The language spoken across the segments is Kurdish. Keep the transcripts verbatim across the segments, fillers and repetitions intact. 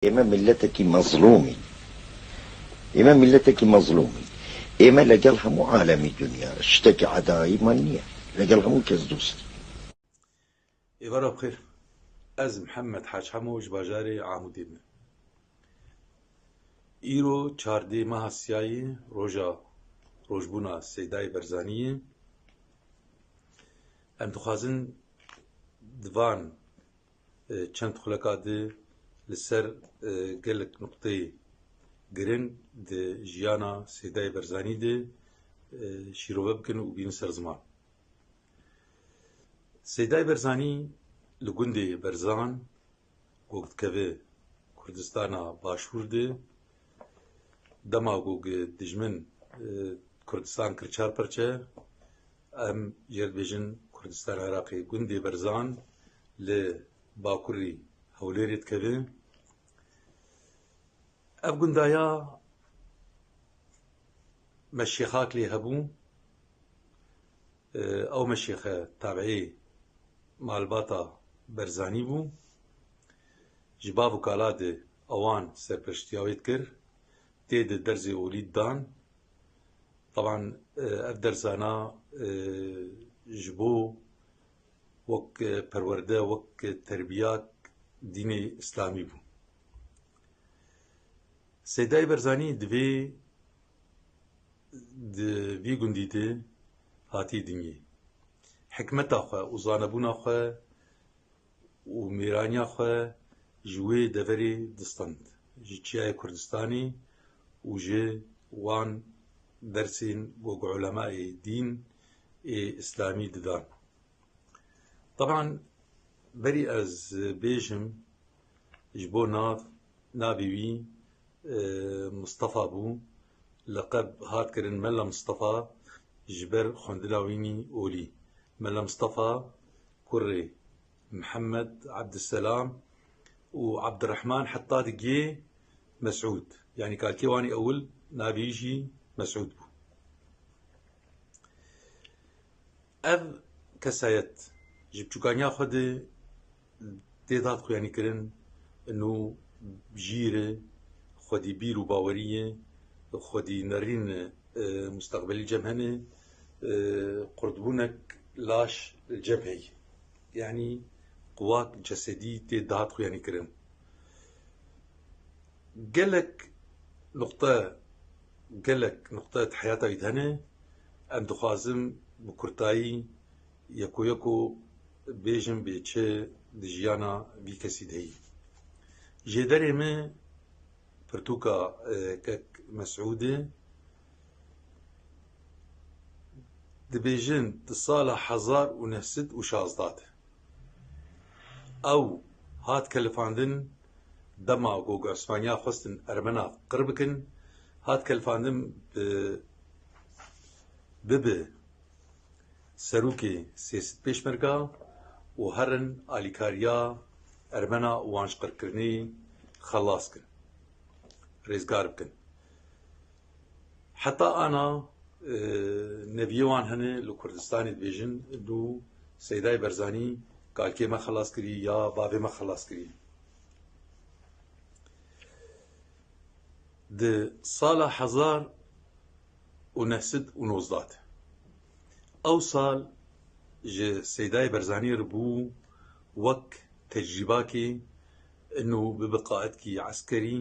ئێمە میللەتێکی مەزلومین. ئێمە میللەتێکی مەزلومین. ئێمە لەگەڵ هەموو عالەمی دنیا شتێکی عەداییمان نییە. لەگەڵ هەموو کەس دووست. Êvara bi xêr. Ez Mihemed Hac Hemo ji bajarê Amûdê me. Îro çardê meha siyayê roja rojbûna Seydayê Berzanî ye. Em dixwazin di van, e, çend xuleka de li ser, e, gelek nuqteyê giring di jiyana Seydayê Berzanî de, e, şîrove bikin û bînin ser ziman. Seydayê Berzanî li gundê Berzan, ku dikeve Kurdistana Başûr de, dema ku dijmin, e, Kurdistan kir çar perçe, em jê re dibêjin Kurdistana Iraqê, gundê Berzan li bakurî Hewlêrê dikeve. Ev gundaya meşêxak lê hebû. Ew meşêxe tabi'ê malbata Berzanî bû. Ji bav û kala de ewan serpeştiya wê dikir. Tê de dersê olî didan. Taban, e, ev dersana, e, ji bo wek, e, perwerde, wek, e, terbiya dînê îslamî bû. Seydayê Berzanî di vê, di vî gundî de hatî dinyê. Hikmeta xwe û zanebûna xwe û mêraniya xwe ji wê deverê distend, ji Çiyayê Kurdistanê û ji wan dersên ku ulemayê dîn ê îslamî didan. Teban, berî ez bêjim, ji bo nav, navê wî, e, Mistefa bû. Leqeb hat kirin Mela Mistefa ji ber xwendina wînî olî. Mela Mistefa kurê Mihemed, Ebdiselam û Ebdirehman heta digê Mesûd. Yanî kalkê wan ê ewil navê wî jî Mesûd bû. Ev kesayet ji biçûkaniya xwe de tê dadxuyanîkirin, û jîr e, xwedî bîr û bawerî ye, xwedî nerîn, e, mustaqbelî cem hene, e, qurtbûnek laş li cem heye. Yanî quwak cesedî tê dadxuyanîkirin. Gelek nuqte, gelek nuqte di heyata wî de hene, em dixwazim bi kurtayî yeko yeko bêjim bê çi di jiyana vî kesî de heyî. Jêderê me pirtûka, e, kek Mesûdê, dibêjin di sala hezar û neh sed û şazda de. Ew hat kelifandin dema ku Osmaniya xwestin Ermena qir bikin, hat kelifandin bi, bibe serokê sêsed pêşmerga û herin alîkariya Ermena û wan ji qirkirinê xelas kin, rêzgar bikin. Heta ana, e, neviyê wan hene li Kurdistanê dibêjin, nû Seydayê Berzanî kalkê me xelas kirî ya bavê me xelas kirî. Di sala hezar û neh sed û nozda de. Ew sal ji Seydayê Berzanî re bû wek tecrîbakê, ino bibe qaedkî eskerî,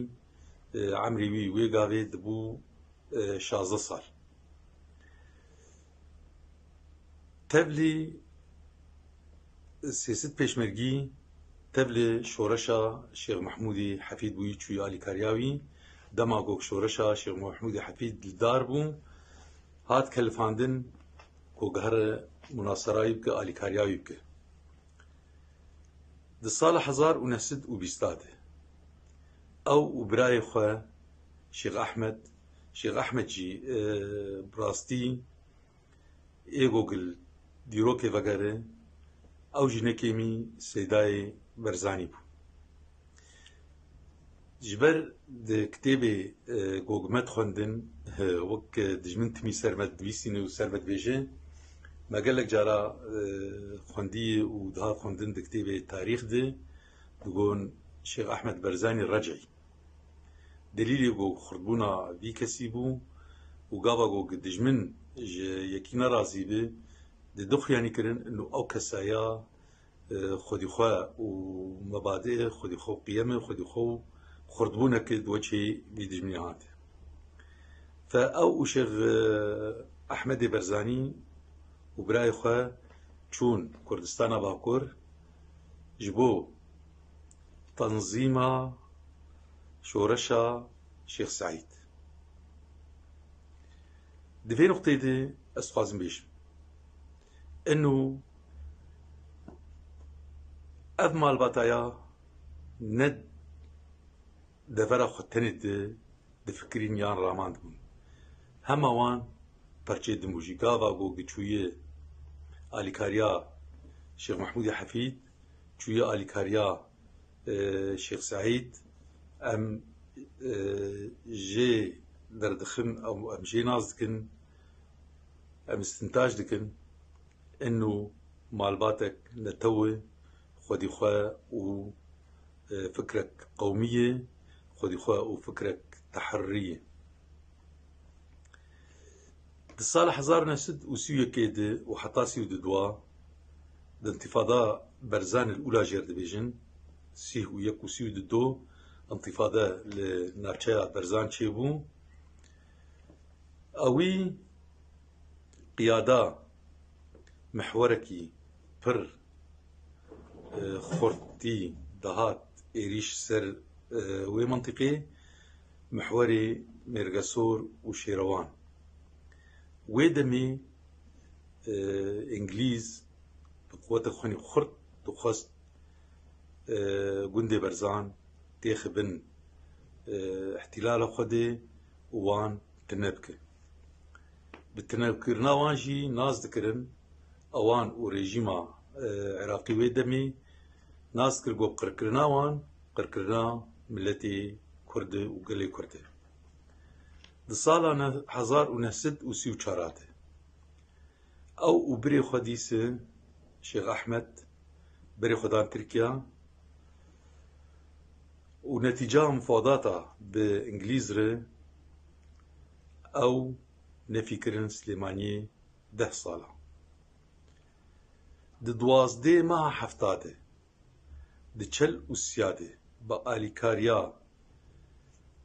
e, emrê wî wê gavê dibû, e, şazdeh sal. Tevlî sêsed pêşmergî, tevlî şoreşa Şêx Mehmûdê Hefîd bûyî çûyî alîkariya wî. Dema ku şoreşa Şêx Mehmûdê Hefîd li dar bû, hat kelifandin ku gihare munasera wî bike, alîkariya wî bike. Di sala hezar û neh sed û bîsta de ew û birayê xwe Şêx Ehmed, Şêx Ehmed jî, e, bi rastî ê ku li dîrokê vegere, ew jî ne kêmî Seydayê Berzanî bû. Ji ber di kitêbê, e, ku me dixwendin, e, wek, e, dijmin timî ser me dinivîsîne û ser me dibêje, me gelek cara, e, xwendiyê û dihat xwendin di kitêbê tarîx de, digon Şêx Ehmed Berzanî Recî. Delîlê ku xurtbûna vî kesî bû û gava ku dijmin ji yekî nerazî bi, di du xuyanî kirin, û ew kesaya, e, xwedî xwe û mebadê xwedî xwe û qiyemê xwedî xwe û xurtbûneke di weçê vî dijminê hate. Fe ew û Şêx, e, Ehmedê Berzanî û birayê xwe çûn Kurdistana Bakur ji bo tenzîma şoreşa Şêx Seîd. Di vê nuqteyê de ez dixwazim bêjim, eno ev malbataya ne devera xwe tenê di difikirîn yan ramandibûn. Hema wan perçê din bû jî. Gava ku çûye alîkariya Şêx Mehmûdê Hefîd, çûye alîkariya, e, Şêx Seîd, em, e, jê derdixin, em, em jê nas dikin, em istintaj dikin. Eno malbatek netew e, xwedî xwe û, e, fikrek qewmî ye, xwedî xwe û fikrek teherrî ye. Di sala hezar û neh sed û sî û yekê de û heta sî û du, di întifada Berzanê li ula jêr dibêjin, sî û yek û sî û du întifade li navçeya Berzan çêbû. Ewî qiyada mihwerekî pir, e, xurtî dihat êrîş ser, e, wê mintîqê, mihwerê Mêrgesor û Şêrewan. Wê demê, e, Îngilîz bi quwetê xwe xurt dixwest, e, gundê Berzan têxibin, e, îhtîlala xwe de û wan tune bike. Bi tunekirina wan jî nas dikirin, ewan û rejîma, e, Iraqî wê demê nas dikir ku qirkirina wan, qirkirina miletê Kurd û gelê Kurd e. Di sala ne-, hezar û neh sed û sî û çar de ew û birê xwe dîse Şêx Ehmed berê xwe dan Tirkiya û netîca mufadata bi Îngilîz re ew nefî kirin Silêmaniyê deh sala. Di duwazdeh meha hefta de, di çel û siya de bi alîkariya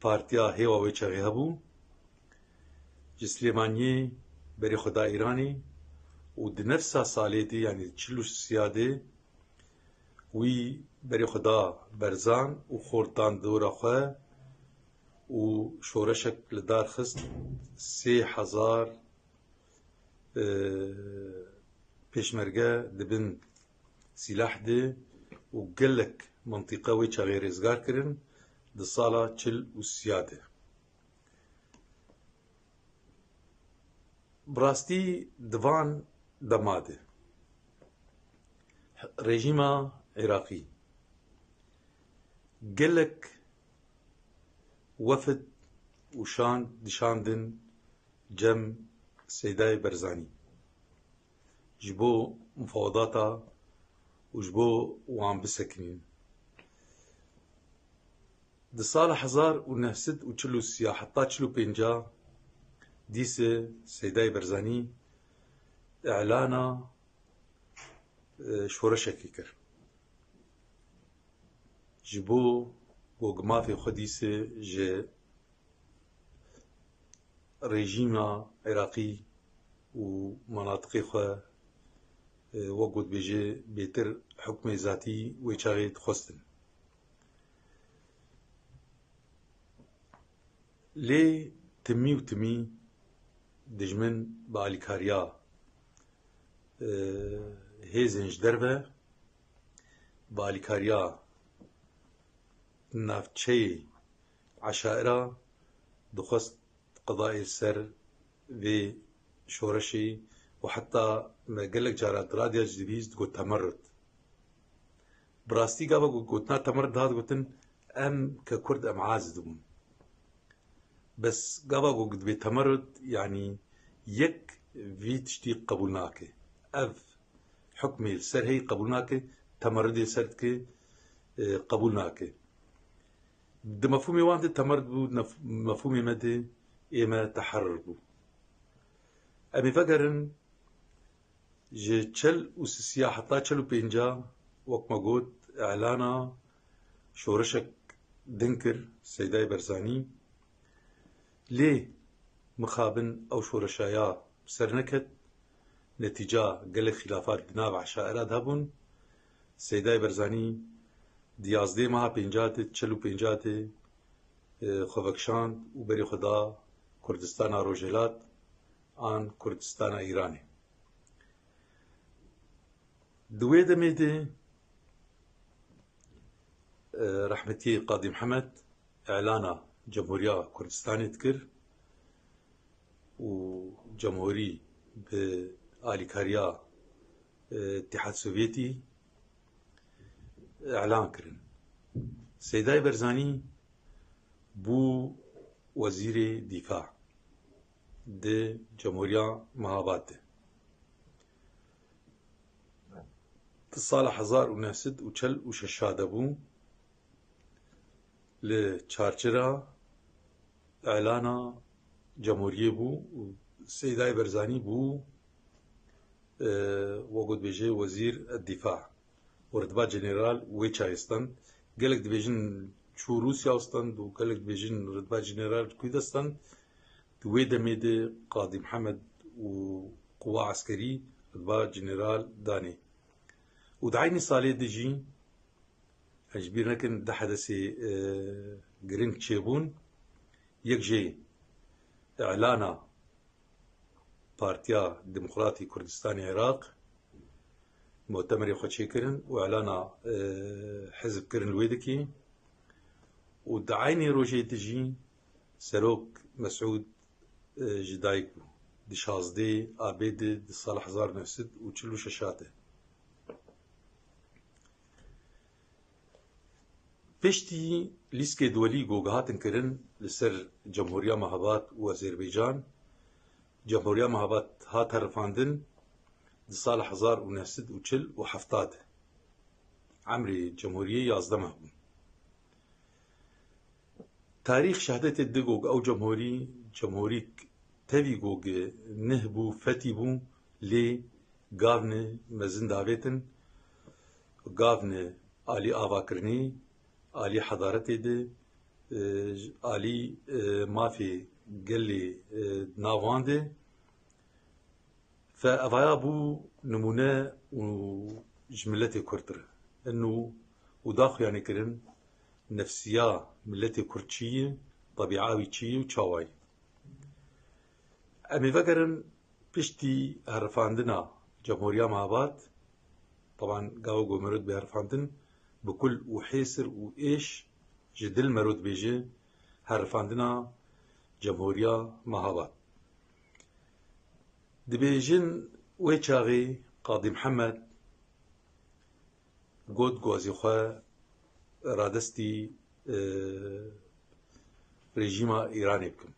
partiya hêwa wê çaxê hebû, ji Silêmaniyê berê xwe da Îranê û di nefsa salê de, yanî çil û siya de, wî berê xwe da Berzan û xort dan dora xwe û şoreşek li dar xist. Sê hezar, e, pêşmerge di bin sîlah de û gelek mintîqe wê çaxê rêzgar kirin di sala çil û siya de. Bi rastî di van dema de rejîma Iraqî gelek wefd û şand dişandin cem Seydayê Berzanî ji bo mufawedata û ji bo wan bisekinîn. Di sala hezar û neh sed û çil û sê heta çil û pênc dîse Seydayê Berzanî îlana, e, şoreşekê kir. Ji bo ku mafê xwe dîse ji rejîma Iraqî û menatiqê xwe, e, wek ku dibêje, bêtir hukmê zatî wê çaxê dixwestin. Lê timî û timî dijmin bi alîkariya, e, hêzên ji derve, bi alîkariya navçeyê eşaira dixwest qedayê ser vê şoreşê û heta me gelek cara di radya jî dibîst, digot temerrud. Bi rastî gava ku gotina temerrud dihat gotin, em ke Kurd em aciz dibûn. Bes gava ku dibê temerrud, yanî yek vî tiştî qebûl nake. Ev hukmê li ser heyî qebûl nake, temerrudê ser dike, e, qebûl nake. Di mefhûmê wan de temerd bû, nef-, mefhûmê me de ê me teherir bû. Em ê vegerin ji çel û sisiya heta çel û pênca, wek me got, îlana şoreşek din kir Seydayê Berzanî. Lê mixabin ew şoreşa ya bi ser neket, netîca gelek xîlafat di nav eşaira de hebûn. Seydayê Berzanî di yazdeh meha pênca de, çel û pênca de, e, xwe vekişand û berê xwe da Kurdistana Rojhilat an Kurdistana Îranê. Di wê demê de, e, rehmetî Qadî Mihemed îlana Cemhûriya Kurdistanê dikir û cemhûrî bi alîkariya, e, Îtîhad Sovyetî îlan kirin. Seydayê Berzanî bû wezîrê dîfa di Cemhûriya Mehabad de. Di sala hezar û neh sed û çel û şeş de bû, li çarçira îlana cemhûriyê bû û Seydayê Berzanî bû, e, wek dibêje wezîr dîfa û ritba general wê çaxê stand. Gelek dibêjin çû Rûsya û stand û gelek dibêjin ritba general di ku de stand. Di wê demê de Qadî Mihemed û quwa eskerî ritba general danê. Û di eynî salê de jî, em ji bîr nekin, du hedesê, e, giring çêbûn. Yek jê îlana Partiya Demokratî Kurdistanê Iraq, mutemerê xwe çêkirin û îlana, e, hizb kirin li wê dikê. Û di eynî rojê de jî Serok Mesûd, e, ji dayik bû. Di şazdeh abê de di sala hezar neh sed û çil û şeş de. Piştî lîstikê duwelî ku hatin kirin li ser Cemhûriya Mehabad û Azerbaycan, Cemhûriya Mehabad hat herifandin di sala hezar û neh sed û çil û heft de. Emrê Cemhûriyê yazdeh meh bû. Tarîx şehadetê dide ku ew cemhûrî, cemhûrîk tevî ku nih bû, fetî bû, lê gavne mezin davêtin, gavne alî avakirinê, alî hedaretê de, e, alî, e, mafê gelê, e, nav wan de. Fe evaya bû nimûne û ji miletê Kurd re. Eno û daxuyanî kirin nefsiya miletê Kurd çi ye, tebîa wî çi ye û çawa ye. Em ê vegerin piştî herifandina Cemhûriya Mehabad, teban gava ku mero dibê herifandin, bi kul û hêsir û êş ji dil mero dibêje herifandina Cemhûriya Mehabad. Dibêjin wê çaxê Qadî Mihemed got ku ez ê xwe radestî, e, rejîma Îranê bikim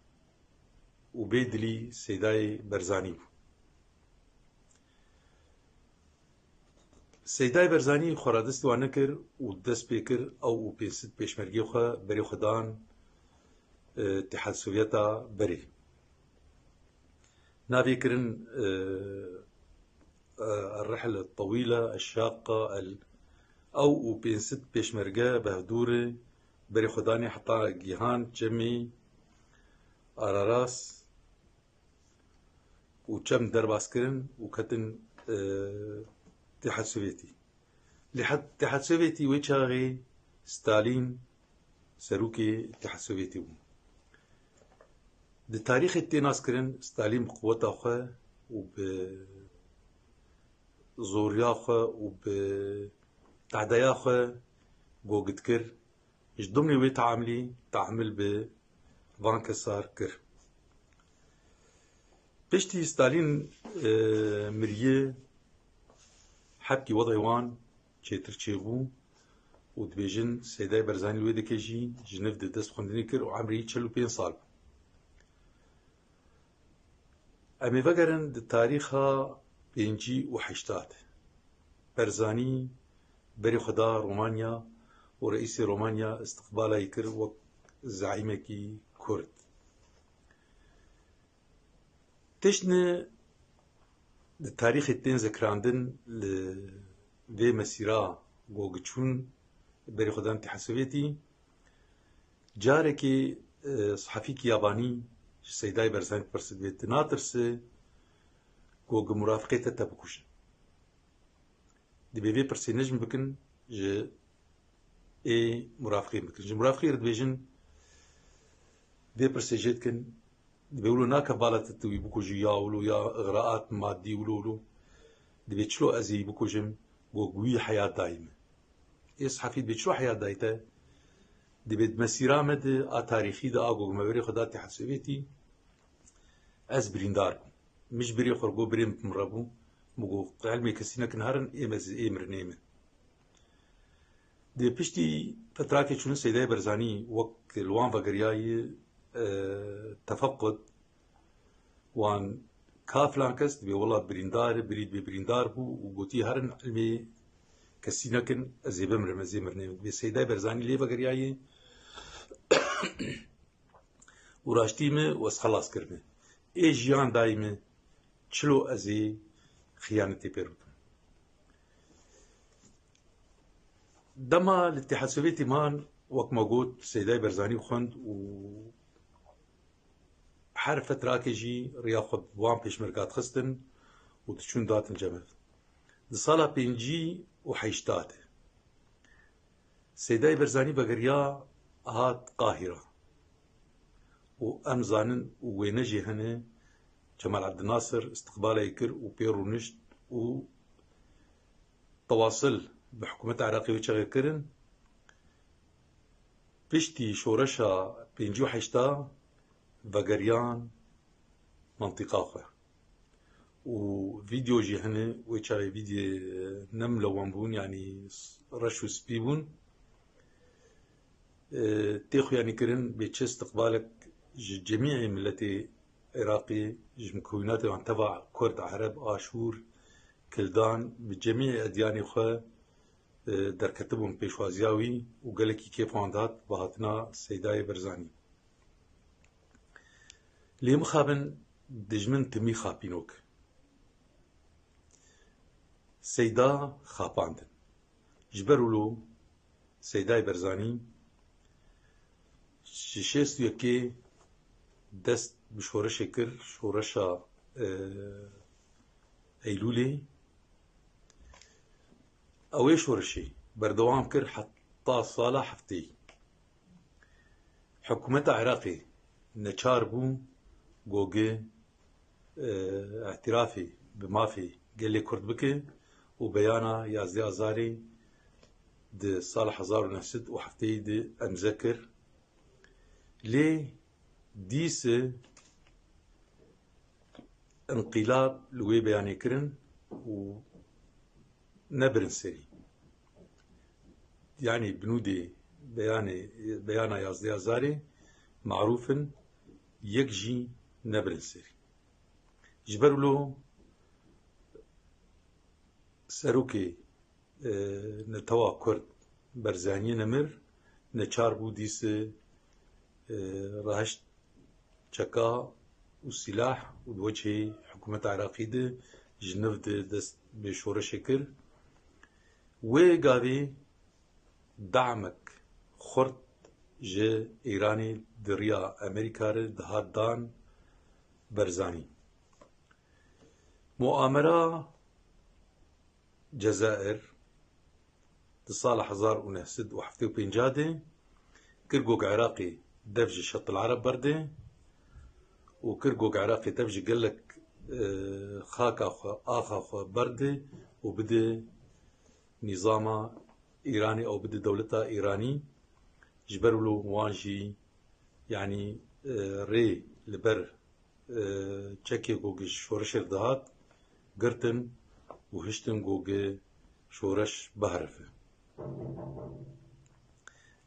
û bê dilî Seydayê Berzanî bû. Seydayê Berzanî xwe radestî wan nekir û dest pê kir ew û pênc sed pêşmergê xwe berê xwe dan, e, Îtîhad Sovyeta berê. Navê kirin, e, e, Rihla Tewîla, Şaqa, El, ew û pênc sed pêşmerge bevdûrê berê xwe danê heta gihan çemê Araras û çem derbas kirin û ketin, e, Îtîhad Sovyetî. Lê het-, Îtîhad Sovyetî wê çaxê Stalîn serokê Îtîhad Sovyetî bû. Di tarîxê tê naskirin Stalîn bi quweta xwe û bi zoriya xwe û bi tehdaya xwe gogit kir. Ji dimrê wê teamilî teamil bi van kesar kir. Piştî Stalîn, e, miriye, hebkî wedê wan çêtir çêbû û dibêjin Seydayê Berzanî li wê dikê jî ji niv de dest xwendinê kir û emrê wî çil û pênc sal bû. Em ê vegerin di tarîxa pêncî û heştê de. Berzanî berê xwe da Romanya û reîsê Romanya îstiqbala wî kir wek zeîmekî Kurd. Tiştine di tarîxê tên zikirandin li vê mesîra ku giçûn berî xwe dan Îtîhad Sovyetî, carekê, e, sihefîkî yabanî ji Seydayê Berzanî dipirse, dibê tu natirse ku gi murafiqê te te bikujin? Dibê vê pirsê ne ji min bikin, ji ê murafiqê bikin. Ji murafiqê re dibêjin, vê pirsê jê dikin, dibê wilo nake bala te tu wî bikujî ya wilo ya ixraat madî wilo wilo. Dibê çilo ez ê wî bikujim, ku wî heyat dayî min. Ê sihefî dibê çilo heyat dayî te? Dibê di mesîra me de a tarîxî de a ku me berê xwe da Îtîhad Sovyetî, ez birîndar bûm. Min ji birê xwe got, birê min bi min re bû. Min got, ilmê kesî nekin herin, ê me ê mirinê me. Dê piştî fetrakê çûne Seydayê Berzanî wek li wan vegeriyayî, e, tefequt wan ka filan kes dibê wela birîndar e, birî dibê birîndar bû û gotî herin ilmê kesî nekin, ez ê bimirim, ez ê mirinê me. Dibê Seydayê Berzanî lê vegeriyayî û raştî min û ez xelas kirime. Ê jiyan dayî min, çilo ez ê xiyanetê pê re bikim? Dema li Îtîhad Sovyetî man, wek me got, Seydayê Berzanî xwend û her fetrakê jî riya xwe bi wan pêşmerga dixistin û diçûn datin cemev. Di sala pêncî û heşta de Seydayê Berzanî vegeriya hat Qahîra û em zanin û wêne jî hene, Cemal Abdinasir îstiqbala wî kir û pê rûnişt û tewasil bi hikûmeta Iraqê wê çaxê kirin. Piştî şoreşa pêncî û heşta vegeriyan mintîqa xwe. Û vîdeo jî hene, wê çaxê vîdeo ne milewan bûn, yanî reş û spî bûn. E, tê xuyanî kirin bê çi îstiqbalek ji cemî miletê Iraqê, ji mukewînatê wan teva Kurd, Ereb, Aşûr, Kildan, bi cemî edyanê xwe, e, derketibûn pêşwaziya wî û gelekî kêf wan dihat bi hatina Seydayê Berzanî. Lê mixabin dijmin timî xapînok. Seyda xapandin. Ji ber wilo Seydayê Berzanî ji şêst û yekê dest bi şoreşê kir, şoreşa, e, Eylûlê. Ew ê şoreşê berdewam kir heta sala heftê. Hikûmeta Iraqê neçar bû goge, e, îtirafê bi mafê gelê Kurd bike û beyana yazdeh Azarê di sala hezar û neh sed û heftê de emze kir. Lê dîse inqîlab li wê beyanê kirin û nebirin serî. Yanî binûdê beyanê, beyana yazdeh Azarê marûf in, yek jî nebirin serî. Ji ber wilo serokê, e, netewa Kurd Berzaniyê nemir, neçar bû dîse, e, rahişt çeka û sîlah û di wecihê hikûmeta Iraqî de ji nû de dest bi şoreşê kir. Wê gavê damek xurt ji Îranê di riya Amerîka re dihat dan Berzanî. Muamera Cezair di sala hezar û neh sed û heftê û pênc de kir ku Iraqê dev ji Şetil Ereb berde û kir ku Iraqê dev ji gelek, e, xaka xwe, axa xwe berde û bide nîzama Îranê, ew bide dewleta Îranî. Ji ber wilo wan jî, yanî, e, rê li ber, e, çekê ku ji şoreşê re dihat, girtin û hiştin ku şoreş biherife.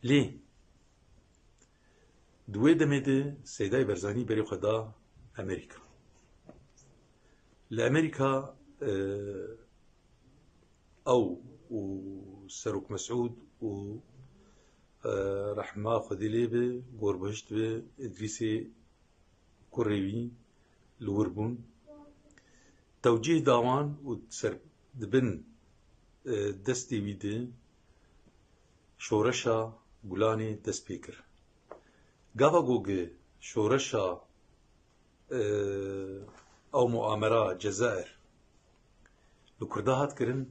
Lê di wê demê de Seydayê Berzanî berê xwe da Amerîka. Li Amerîka, e, ew û Serok Mesûd û e, rehma Xwedê lê be, gorbihişt be, Îdrîsê kurê wî li wir bûn. Tewcîh da wan û ser di bin, e, destê wî de şoreşa Gulanê dest pê kir. Gava ku gi şoreşa, e, ew muamera Cezair li Kurda hat kirin,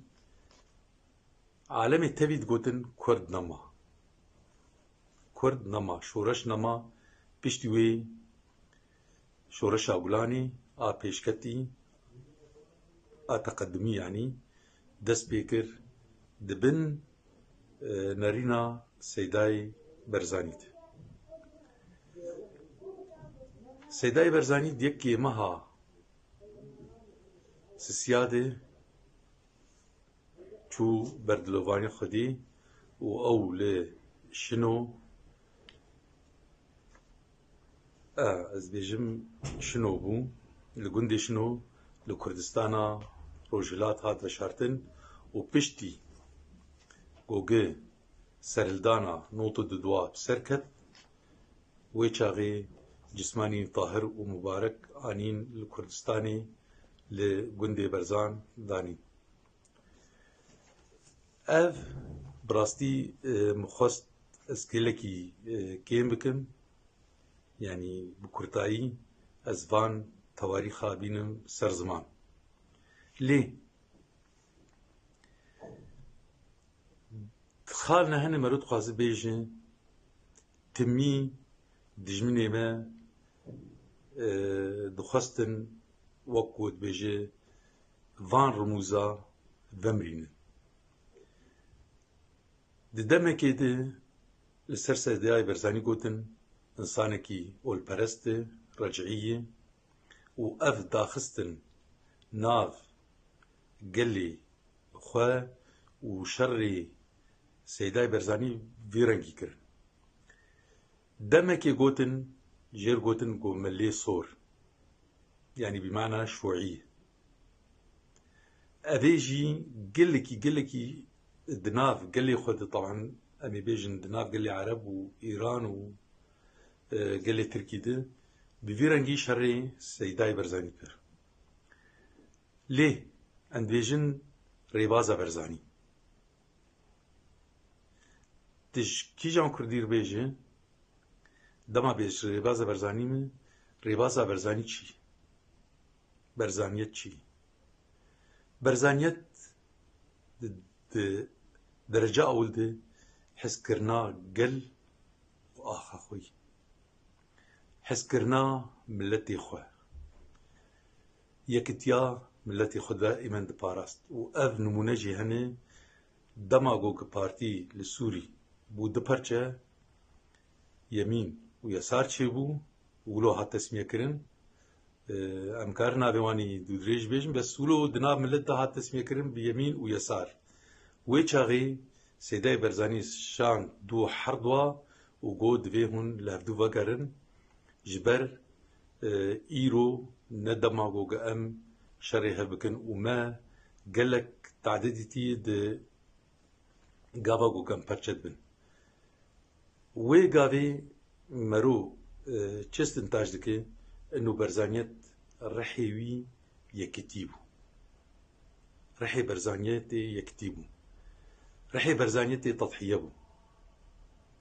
alemê tevî digotin Kurd nema. Kurd nema, şoreş nema, piştî wê şoreşa Gulanê a pêşketî, a teqedimî yanî, dest pê kir di bin, e, nerîna Seydayê Berzanî de. Seydayê Berzanî di yekê meha sisiya de çû ber dilovanî Xwedê û ew li Şino, e, ez bêjim Şino bû, li gundê Şino, li Kurdistana Rojhilat hat veşartin û piştî ku gi serhildana nod û du bi ser ket, wê çaxê cismanî Tahir û Mubarek anîn li Kurdistanê li gundê Berzan danîn. Ev bi rastî, e, min xwest ez gelekî, e, kêm bikim. Yanî bi kurtayî ez van tewarîxa bînim ser ziman. Lê xal ne hene mero dixwaze bêje, timî dijminê me, e, dixwestin, wek ku dibêje, van rimûza vemirînin. Di demekê de li ser Seydayê Berzanî gotin, însanekî olperest e, rec'î ye û ev daxistin nav gelê xwe û şerê Seydayê Berzanî vî rengî kirin. Demekê gotin, jêr gotin ku milê sor, yanî bi mana şûî. Evê jî gelekî, gelekî di nav gelê xwe de, taban em ê bêjin di nav gelê Ereb û Îran û, e, gelê Tirkî de, bi vî rengî şerê Seydayê Berzanî kir. Lê em dibêjin rêbaza Berzanî. Tu ji kîjan kurdî re bêje, dema bêje rêbaza Berzanî me, rêbaza Berzanî çi? Berzaniyet çi? Berzaniyet di, di derece ewil de hezkirina gel û axa xwe yî. Hezkirina miletê xwe. Yekitiya miletê xwe daîmen diparast. Û ev nimûne jî hene, dema ku ki partî li Sûrî bû du parçe, Yemîn û Yesar çêbû, wilo hat tesmîyekirin. Em karin navê wan î dûdirêj bêjin, bes wilo di nav milet de hat tesmîyekirin bi Yemîn û Yesar. Wê çaxê Seydayê Berzanî şand dû herd wa û got, divê hûn li hevdû vegerin, ji ber, e, îro ne dema ku em şerê hev bikin û me gelek tadidîtî di gava ku em perçe dibin. Wê gavê mero, e, çi stintaj dike, ino Berzaniyet rihê wî yekitî bû. Rihê Berzaniyetê yekitî bû. Rihê Berzaniyetê tedhiye bû.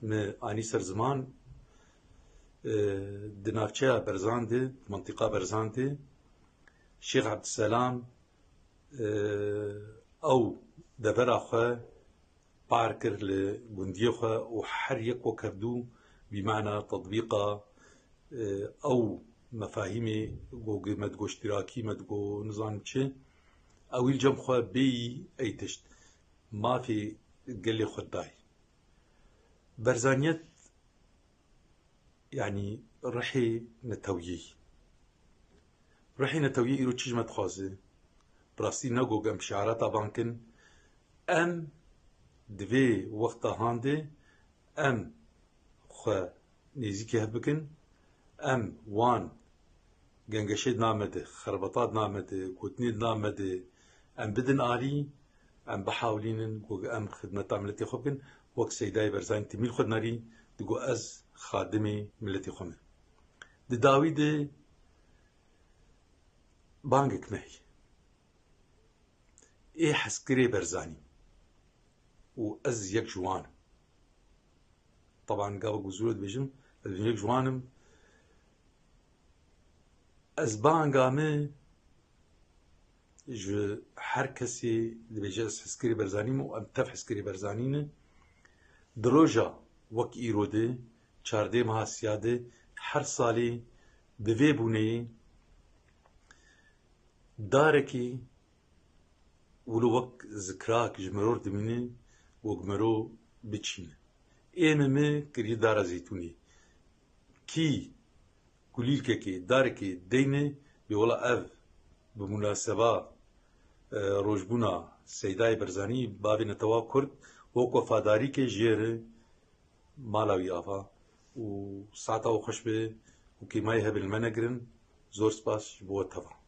Me anî ser ziman, e, di navçeya Berzan de, di mintîqa Berzan de, Şêx Ebdîselam, e, ew devera xwe par kir li gundiyê xwe û her yek wek hevdû bi mana tetbîqa, e, ew mefahîmê ku me digo îştirakî, me digo nizanim çi, ewî li cem xwe bêyî ey tişt mafê gelê xwe dayî. Berzaniyet, yanî rihê neteweyî. Rihê neteweyî îro çi ji me dixwaze? Bi rastî ne ku em şiarata van kin, em di vê wexta han de em xwe nêzîkî hev bikin, em wan gengeşê di nav me de, xerbata di nav me de, gotinê di nav me de, em bidin alî, em bihawlînin ku em xidmeta miletê xwe bikin. Wek Seydayê Berzanî timîl xwe dinarî, digo ez xadimê miletê xwe me. Di dawî de bangek me heye. Ê hezkirê Berzanî û ez yek ji wan im. Teban gava ku zû dibêjim, ez yek ji wan im. Ez banga min ji her kesê dibêje ez hezkirê Berzanî me û em tev hezkirê Berzanî ne. Di roja wek îro de, çardê meha siya de, her salê bi vê bûneyê darekî wilo wek zikrak ji miror dimîne û wek miro biçîne. Ê me me kiriye dara zeytûnê. Kî kulîlkekê, darekê deyne, bê wela ev bi munaseba, e, rojbûna Seydayê Berzanî, bavê netewa Kurd, wek wefadarîkê jê re mala wî ava û saeta we xweş be û kêmayê hebe li me negirin. Zor spas ji bo we teva.